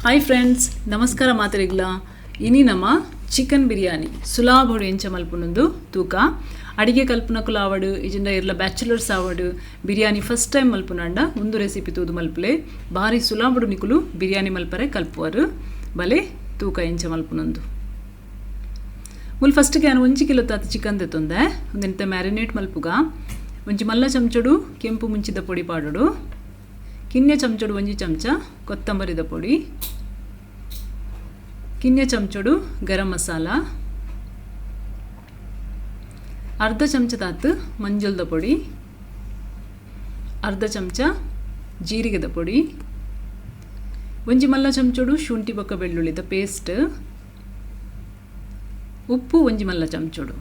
Hi friends, ನಮಸ್ಕಾರ ಮಾತೆರೆಗ್ಲ. ಇನಿ ನಮ ಚಿಕನ್ ಬಿರಿಯಾನಿ ಸುಲಾಭೊಡು ಎಂಚ ಮಲ್ಪುನಂದು ತೂಕ. ಅಡಿಗೆ ಕಲ್ಪುನಕುಲು ಆವಡ್, ಇಜಿಂಡ ಇರ್ಲ ಬ್ಯಾಚುಲರ್ಸ್ ಆವಡ್, ಬಿರಿಯಾನಿ ಫಸ್ಟ್ ಟೈಮ್ ಮಲ್ಪುನಂಡ ಉಂದು ರೆಸಿಪಿ ತೂದು ಮಲ್ಪುಲೆ. ಬಾರಿ ಸುಲಾಭೊಡು ನಿಕುಲು ಬಿರಿಯಾನಿ ಮಲ್ಪರೆ ಕಲ್ಪುವರು. ಬಲೆ ತೂಕ ಎಂಚ ಮಲ್ಪುನಂದು. ಮುಲ್ ಫಸ್ಟ್ಗೆ ಯಾನ್ 1 ಕಿಲೋ ತಾತ್ ಚಿಕನ್ ದೆತ್ತೊಂದೆ. ಉಂದೆಂತ ಮ್ಯಾರಿನೇಟ್ ಮಲ್ಪುಗ. ಒಂಜಿ ಮಲ್ಲ ಚಮಚಡು ಕೆಂಪು ಮುಂಚಿದ ಪೊಡಿ ಪಾಡೊಡು. ಕಿನ್ಯ ಚಮಚಡು 1 ಚಮಚ ಕೊತ್ತಂಬರಿದ ಪೊಡಿ. ಕಿನ್ಯ ಚಮಚಡು ಗರಂ ಮಸಾಲ. ಅರ್ಧ ಚಮಚದಾತ್ ಮಂಜಲ್ದ ಪೊಡಿ. ಅರ್ಧ ಚಮಚ ಜೀರಿಗೆದ ಪೊಡಿ. ಒಂಜಿ ಮಲ್ಲ ಚಮಚಡು ಶುಂಠಿ ಬೊಕ್ಕ ಬೆಳ್ಳುಳ್ಳಿದ ಪೇಸ್ಟ್. ಉಪ್ಪು ಒಂಜಿ ಮಲ್ಲ ಚಮಚಡು.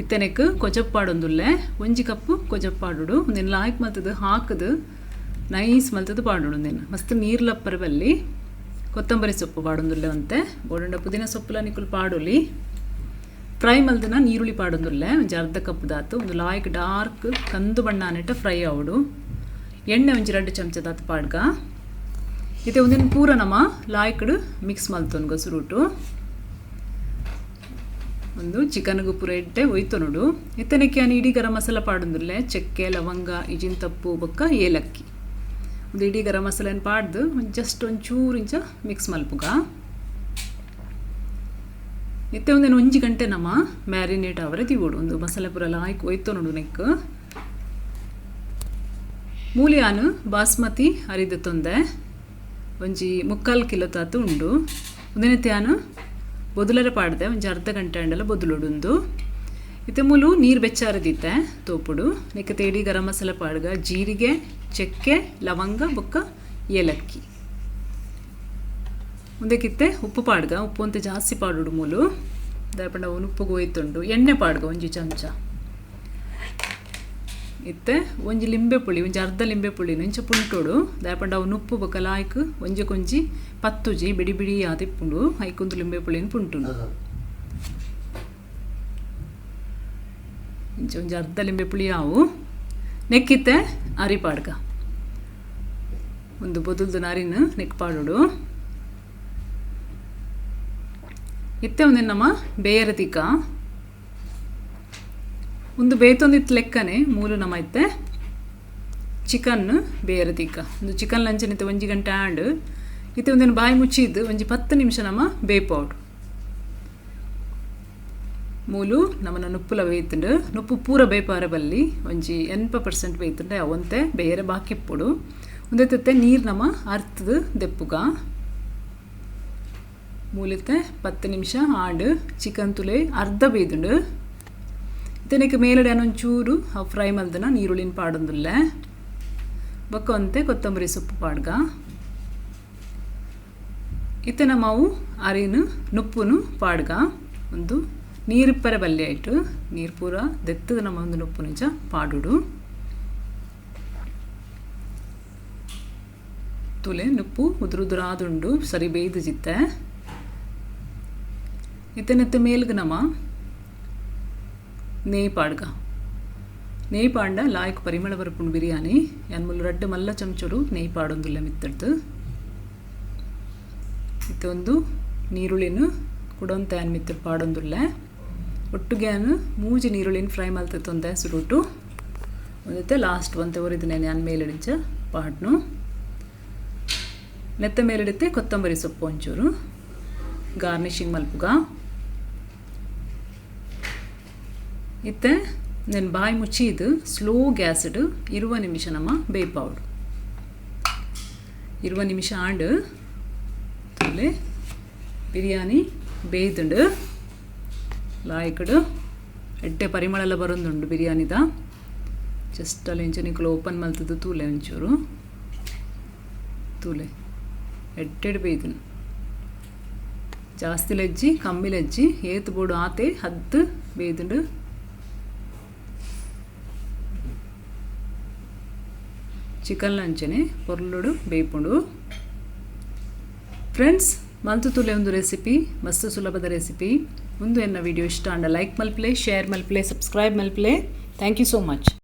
ಇತ್ತನೆಕ್ ಕೊಜಪ್ ಪಾಡೊಂದುಲ್ಲೆ. 1 ಕಪ್ ಕೊಜಪ್ ಪಾಡೊಡು. ಉಂದೆನ್ ಲಾಯ್ಕ್ ಮಲ್ತದು ಹಾಕದು ನೈಸ್ ಮಲ್ತದು ಪಾಡೊಡು. ಉಂದೆನ್ ಮಸ್ತ್ ನೀರ್ಲಪ್ಪರ ಬಲ್ಲಿ. ಕೊತ್ತಂಬರಿ ಸೊಪ್ಪು ಪಾಡೊಂದುಲ್ಲೆ ಒಂತೆ. ಬೋಡಂಡ ಪುದೀನ ಸೊಪ್ಪುಲ ನಿಕುಲು ಪಾಡೊಲಿ. ಫ್ರೈ ಮಲ್ದನ ನೀರುಳ್ಳಿ ಪಾಡೊಂದುಲ್ಲೆ ಒಂಜಿ ಅರ್ಧ ಕಪ್ ದಾತು. ಒಂದು ಲಾಯ್ಕ್ ಡಾರ್ಕ್ ಕಂದು ಬಣ್ಣ ಆನೆಟ್ಟ ಫ್ರೈ ಆವಡು. ಎಣ್ಣೆ ಒಂಜಿ 2 ಚಮಚ ದಾತು ಪಾಡ್ಗ. ಇತ್ತೆ ಒಂದಿನ ಪೂರ ನಮ ಲಾಯ್ಕ್ಡ್ ಮಿಕ್ಸ್ ಮಲ್ತೊನ್ಗ ಸುರುಟು. ಒಂದು ಚಿಕನ್ಗೂ ಪೂರ ಎಡ್ಡೆ ಒಯ್ತೊನುಡು. ಇತ್ತನೆಕ್ಕೆ ಯಾನ್ ಇಡೀ ಗರಂ ಮಸಾಲ ಪಾಡೊಂದುಲ್ಲೆ. ಚಕ್ಕೆ, ಲವಂಗ, ಇಜಿನ್ ತಪ್ಪು ಬೊಕ್ಕ ಏಲಕ್ಕಿ. ಒಂದು ಇಡೀ ಗರಂ ಮಸಾಲೆನ ಪಾಡ್ದು ಜಸ್ಟ್ ಒಂಚೂರು ಇಂಚ ಮಿಕ್ಸ್ ಮಲ್ಪುಗ. ಇತ್ತೆ ಒಂದೇನು 1 ಗಂಟೆ ನಮ್ಮ ಮ್ಯಾರಿನೇಟ್ ಅವರೆ ದಿವೋಡು. ಒಂದು ಮಸಾಲೆ ಪೂರ ಲಾಯ್ಕ್ ಒಯ್ತೊನುಡು ನೆಕ್. ಮೂಲಿಯಾನು ಬಾಸ್ಮತಿ ಅರಿದ ತೊಂದೆ. ಒಂಜಿ 3/4 ಕಿಲೋ ತಾತು ಉಂಡು. ಒಂದಿನತ್ತೆ ಯಾನು ಬೊದುಲರೆ ಪಾಡ್ದೆ. ಒಂಜಿ ಅರ್ಧ ಗಂಟೆ ಅಂಡಲ ಬೊದುಲುಡುಂದು. ಇತ್ತೆ ಮೂಲು ನೀರು ಬೆಚ್ಚಾರದಿತ್ತೆ ತೋಪುಡು. ನೆಕ್ಕೆ ಇಡೀ ಗರಂ ಮಸಾಲೆ ಪಾಡ್ಗ. ಜೀರಿಗೆ, ಚಕ್ಕೆ, ಲವಂಗ ಬೊಕ್ಕ ಏಲಕ್ಕಿ. ಉಂದೆಕಿತ್ತೆ ಉಪ್ಪು ಪಾಡ್ಗ. ಉಪ್ಪು ಅಂತ ಜಾಸ್ತಿ ಪಾಡುಡು ಮೂಲು, ದಾಯೆಪಂಡ ಅವನು ಉಪ್ಪುಗು ಹೋಯ್ತುಂಡು. ಎಣ್ಣೆ ಪಾಡ್ಗ 1 ಚಮಚ. ಇತ್ತೆ ಒಂಜಿ ಲಿಂಬೆ ಪುಳಿ, ಒಂಜಿ ಅರ್ಧ ಲಿಂಬೆ ಪುಳಿನ ಇಂಚ ಪುಂಟೋಡು. ದಾಯೆಪಂಡ ಅವು ನುಪ್ಪು ಬೊಕ್ಕ ಲಾಯ್ಕ್ ಒಂಜಿ ಪತ್ತುಜಿ, ಬಿಡಿ ಬಿಡಿ ಆದಿಪ್ಪುಂಡು. ಐಕೊಂದು ಲಿಂಬೆ ಪುಳಿನ ಪುಂಟುಂಡು. ಇಂಚ ಒಂಜಿ ಅರ್ಧ ಲಿಂಬೆ ಪುಳಿ ಆವು. ನೆಕ್ಕಿತ್ತೆ ಅರಿ ಪಾಡ್ಗ. ಒಂದು ಬೊದುಲ್ದು ಅರಿನ ನೆಕ್ ಪಾಡೋಡು. ಇತ್ತೆ ಒಂದಿನ ನಮ್ಮ ಬೇಯರ ತಿಕ್ಕ. ಒಂದು ಬೇತೊಂದಿತ್ತು ಲೆಕ್ಕನೆ ಮೂಲು ನಮ್ಮ ಇತ್ತೆ ಚಿಕನ್ ಬೇಯರ ತಿಕ್ಕ. ಒಂದು ಚಿಕನ್ ಲಂಚನಿತ್ತೆ 1 ಗಂಟೆ ಆಂಡ್. ಇತ್ತೆ ಒಂದಿನ ಬಾಯಿ ಮುಚ್ಚಿದ್ದು ಒಂಜಿ 10 ನಿಮಿಷ ನಮ್ಮ ಬೇಪಾವಡು. ಮೂಲು ನಮ್ಮನ ನುಪ್ಪುಲ ಬೇಯ್ತುಂಡು. ನುಪ್ಪು ಪೂರ ಬೇಪಾರ ಬಲ್ಲಿ, ಒಂಜಿ 80% ಬೇಯ್ತುಂಡೆ ಅವಂತೆ ಬೇರೆ ಬಾಕಿ ಇಪ್ಪುಡು. ಒಂದೆತ್ತತ್ತೆ ನೀರು ನಮ್ಮ ಅರ್ತದು ದೆಪ್ಪುಗ. ಮೂಲಿತ್ತೆ 10 ನಿಮಿಷ ಆಂಡ್. ಚಿಕನ್ ತುಲೆ ಅರ್ಧ ಬೇಯ್ದುಂಡು. ಇತ್ತನೆಕ್ ಮೇಲಡೆ ಒಂಚೂರು ಫ್ರೈ ಮಲ್ದನ ನೀರುಳ್ಳಿನ ಪಾಡೊಂದುಲ್ಲೆ. ಬೊಕ್ಕ ಒಂತೆ ಕೊತ್ತಂಬರಿ ಸೊಪ್ಪು ಪಾಡ್ಗ. ಇತ್ತೆ ನಮ್ಮವು ಅರಿನು ನುಪ್ಪುನು ಪಾಡ್ಗ. ಒಂದು ನೀರಿಪ್ಪರೆ ಬಲ್ಲೆ ಆಯ್ತು. ನೀರು ಪೂರ ದೆತ್ತದ ನಮ್ಮ ಒಂದು ನುಪ್ಪು ನಿಜ ಪಾಡುಡು. ತುಲೆ, ನುಪ್ಪು ಉದುರು ಉದುರಾದುಂಡು, ಸರಿ ಬೇಯ್ದು ಜಿತ್ತೆ. ಇತ್ತನೆತ್ತ ಮೇಲ್ಗ್ ನಮ ನೆಯ್ ಪಾಡ್ಗ. ನೆಯ್ ಪಾಂಡ ಲಾಯ್ಕ್ ಪರಿಮಳ ಬರ್ಪುಂಡು ಬಿರಿಯಾನಿ. ಯಾನ್ ಮುಲ್ಲು ರಡ್ಡ್ ಮಲ್ಲ ಚಮಚಡು ನೆಯ್ ಪಾಡೊಂದುಲ್ಲೆ ಮಿತ್ತಡ್ದು. ಇತ್ತೆ ಒಂದು ನೀರುಳ್ಳಿನ ಕುಡೊಂತೆ ಯಾನ್ ಮಿತ್ತಡ್ ಪಾಡೊಂದುಲ್ಲೆ. ಒಟ್ಟುಗೆ ಯಾನ್ ಮೂಜಿ ನೀರುಳ್ಳಿನ ಫ್ರೈ ಮಲ್ತೆ ಸುರುಟು. ಒಂದಿತ್ತೆ ಲಾಸ್ಟ್ ಒಂತೆ ಒರಿದಿನ ಯಾನ್ ಮೇಲಿಡಿಂಚ ಪಾಡ್ನು. ನೆತ್ತ ಮೇಲಿಡಿತ್ತೆ ಕೊತ್ತಂಬರಿ ಸೊಪ್ಪು ಒಂಚೂರು ಗಾರ್ನಿಷಿಂಗ್ ಮಲ್ಪುಗ. ಇತ್ತೆ ನೆನ್ ಬಾಯಿ ಮುಚ್ಚಿದ್ದು ಸ್ಲೋ ಗ್ಯಾಸ್ಡ್ 20 ನಿಮಿಷ ನಮ್ಮ ಬೇಪಾವಡು. 20 ನಿಮಿಷ ಆಂಡ್. ತೂಲೆ, ಬಿರಿಯಾನಿ ಬೇಯ್ದುಂಡು ಲಾಯ್ಕಡು. ಎಡ್ಡೆ ಪರಿಮಳ ಬರೊಂದುಂಡು ಬಿರಿಯಾನಿದ. ಜಸ್ಟ್ ಅಲ್ಲಿ ಇಂಚ ನಿಕುಲು ಓಪನ್ ಮಲ್ತದ್ದು ತೂಲೆ ಒಂಚೂರು. ತೂಲೆ, ಎಡ್ಡೆಡ್ ಬೇಯ್ದುಂಡು. ಜಾಸ್ತಿ ಲೆಜ್ಜಿ, ಕಮ್ಮಿ ಲೆಜ್ಜಿ, ಏತ್ ಬೋಡು ಆತೆ ಹದ್ದು ಬೇಯ್ದುಂಡು. ಚಿಕನ್ ಅಂಚನೆ ಪೊರ್ಲುಡು ಬೇಯ್ಪುಂಡು. ಫ್ರೆಂಡ್ಸ್, ಮಲ್ತು ತುಲೆ ಒಂದು ರೆಸಿಪಿ. ಮಸ್ತ್ ಸುಲಭದ ರೆಸಿಪಿ ಒಂದು. ಎನ್ನ ವಿಡಿಯೋ ಇಷ್ಟ ಆಂಡ ಲೈಕ್ ಮಲ್ಪಲೆ, ಶೇರ್ ಮಲ್ಪಲೆ, ಸಬ್ಸ್ಕ್ರೈಬ್ ಮಲ್ಪಲೆ. Thank you so much.